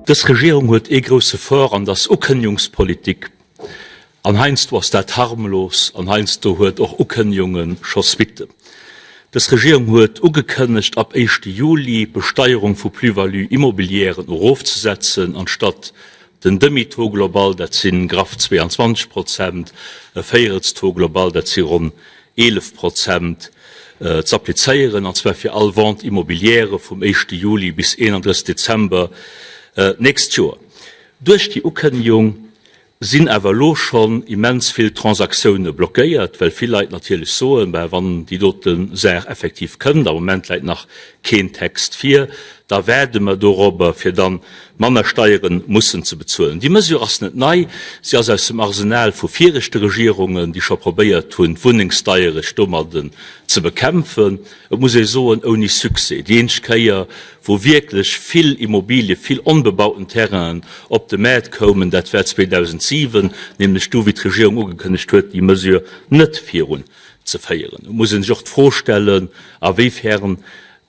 Dës Regierung huet ee grousse Fort an dat ass Ukënnjungspolitik. An heiansdo ass dat harmlos an heiansdo huet och Ukënnjunge scho Suitten. Dës Regierung huet ugekënnegt, ab éischte Juli d'Besteierung vu Plus-values immobilièren erofzesetzen, anstatt den Demi-taux global, dat si graff 22 Prozent, e Véierelstaux global, dat si ronn 11 Prozent, z'applizéieren, an zwar fir all Vente immobilière vum éischte Juli bis 31 Dezember d'nächst Joer. Duerch déi Ukënnegung sinn awer elo schonn immens vill Transaktioune blockéiert, well vill Leit natierlech soen, Ben, wann déi dote Saach effektiv kënnt, am Moment läit nach keen Text vir, da waarde mer dorobber, fir dann manner Steiere mussen ze bezuelen. Déi Mesure ass net nei, si ass aus dem Arsenal vu viregte Regierungen, déi scho probéiert hunn, d'Wunnengsdeierecht domadden ze bekämpfen. Et muss ee soen, ouni Succès. Déi eenzeg Kéier, wou wierklech vill Immobilie, vill onbebauten Terrainen op de Maart koumen, dat war 2007, nämlech du, wéi d'Regierung ugekënnegt huet, déi Mesure net virun ze féieren. Et muss ee sech och d'Fro stellen, awéifern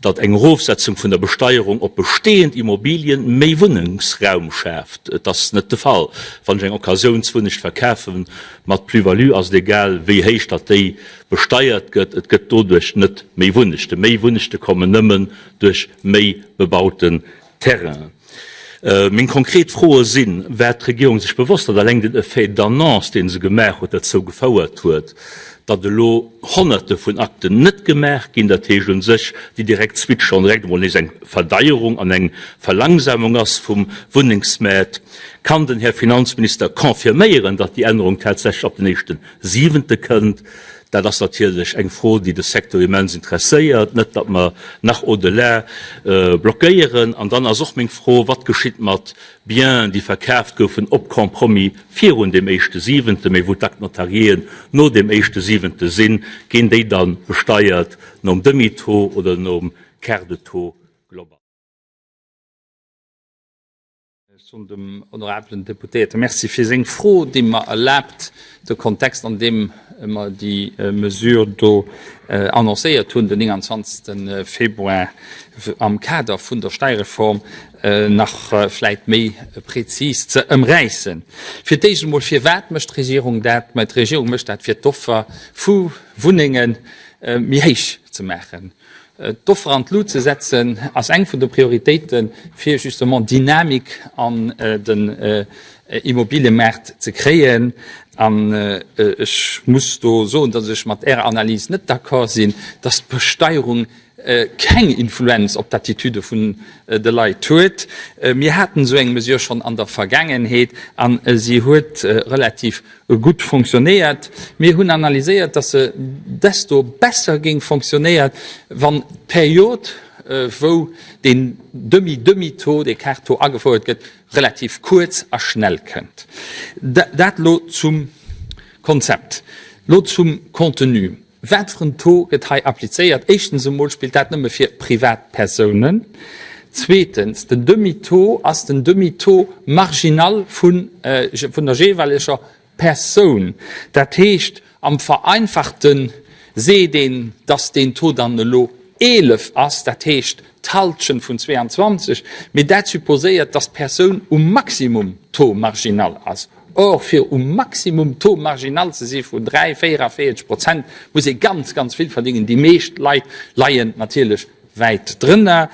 datt eng Erofsetzung vun der Besteierung op bestehend Immobilien méi Wunnengsraum schaaft. Et ass net de Fall. Wann ech eng Occasiounswunnecht verkafe mat Plus-value, ass et egal, wéi héich datt déi besteiert gëtt, et gëtt doduerch net méi Wunnechte. Méi Wunnechte kommen nëmmen duerch méi bebauten Terrainen. Meng konkret Froe sinn, War d'Regierung sech bewosst, datt eleng den Effet d'annonce, dee se gemaach huet, derzou gefouert huet, datt elo Honnerte vun Akten net gemaach ginn, dat heescht u sech déi direkt Suite schonn direkt emol nees eng Verdeierung an eng Verlangsamung ass vum Wunnengsmaart? Kann den Här Finanzminister confirméieren, datt déi Ännerung tatsächlech ab den éischten Siwente kënnt. Dat ass natierlech eng Fro, déi de Secteur immens interesséiert, net datt mer nach au-delà blockéieren. An dann ass och meng Fro, Wat geschitt mat Bienen, déi verkaaft goufen op Compromis virun deem éischte Siwente, mee wou d'Actes notariéen no deem éischte Siwente sinn? Ginn déi da besteiert nom Demi-taux oder nom Quart de taux global? Ech soen dem honorabelen Deputéierte Merci fir seng Fro, déi mer erlaabt, de Kontext, an deem mer déi Mesure do annoncéiert hunn, den 29. Februar am Kader vun der Steierreform, nach vläit méi prezis ze ëmräissen. Fir d'éischt emol, Firwat mécht d'Regierung dat? Mä d'Regierung mécht dat, fir d'Offer vu Wunnenge méi héich ze maachen. D'Offer an d'Lut ze setzen, ass eng vun de Prioritéite fir justement Dynamik an den Immobiliëmaart ze kréien. An ech muss do soen, datt ech mat Ärer Analys net d'accord sinn, datt d'Besteierung keng Influenz op d'Attitüde vun de Leit huet. Mir haten esou eng Mesure schonn an der Vergaangenheet a si huet relativ gutt fonctionnéiert. Mir hunn analyséiert, dass se desto besser géing fonctionnéiert, wann d'Period, wou deen Demi-demi-taux, dee Quart-taux agefouert gëtt, relativ kuerz a schnell kënnt. Dat elo zum Konzept. Elo zum Contenu. Wat fir en Taux gëtt hei applizéiert? Éischtens emol spillt dat nëmme fir Privatpersounen. Zweetens, den Demi-taux ass den Demi-taux marginal vun der jeeweileger Persoun. Dat heescht, am Vereinfachte seet een, dass deen Taux dann elo 11 ass, dat heescht d'Halschent vun 22. Mee dat supposéiert, dass d'Persoun um Maximum Taux marginal ass. Or, fir um Maximum Taux marginal ze si vun 3, 44 Prozent, muss ee ganz, ganz vill verdéngen. Déi meescht Leit leien natierlech wäit drënner.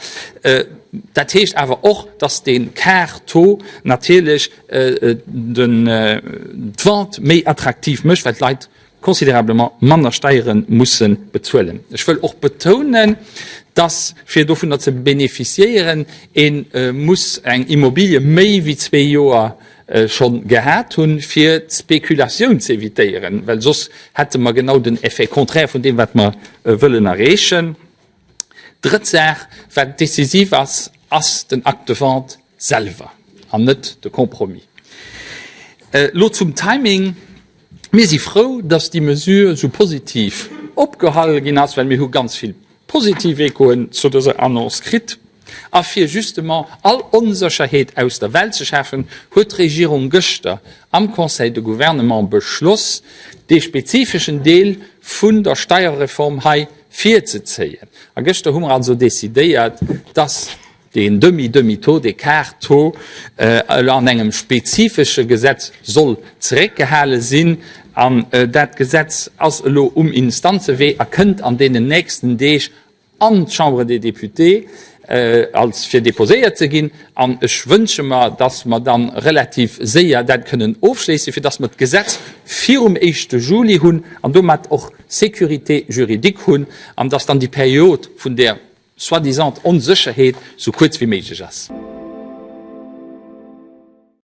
Dat heescht awer och, dass dee Quart Taux natierlech d'Vente méi attraktiv mécht, well d'Leit considérablement manner Steiere musse bezuelen. Ech wëll och betounen, dass, fir dovunner ze bénéficiéieren, ee muss eng Immobilie méi wéi zwee Joer scho gehat hunn, fir d'Spekulatioun ze évitéieren, well soss hätte mer genau den Effet contraire vun deem, wat mer wëllen erreechen. Drëtt Saach, wat décisiv ass, ass den Acte de vente selwer an net de Compromis. Elo zum Timing. Mir si frou, dass déi Mesure esou positiv opgehall ginn ass, well mir hu ganz vill positiv Echoen zu dëser Annonce kritt. A fir justement all Onsécherheet aus der Welt ze schafen, huet d'Regierung gëschter am Conseil de Gouvernement beschloss, dee spezifeschen Deel vun der Steierreform hei virzezéien. A gëschter hu mer also decidéiert, dass. Deen Demi-Demi-Taux, dee Quart-Taux, elo an engem spezifesche Gesetz soll zeréckgehale sinn. An dat Gesetz ass elo um Instanzewee a kënnt an deenen nächsten Deeg an d'Chambre des Députés als fir déposéiert ze ginn. An ech wënsche mer, dass mer da relativ séier dat kënnen ofschléissen, fir dass mer d'Gesetz virum éischte Juli hunn an domat och Sécurité juridique hunn an dass dann déi Period vun där soi-disant Onsécherheet sou kuerz wéi méiglech ass.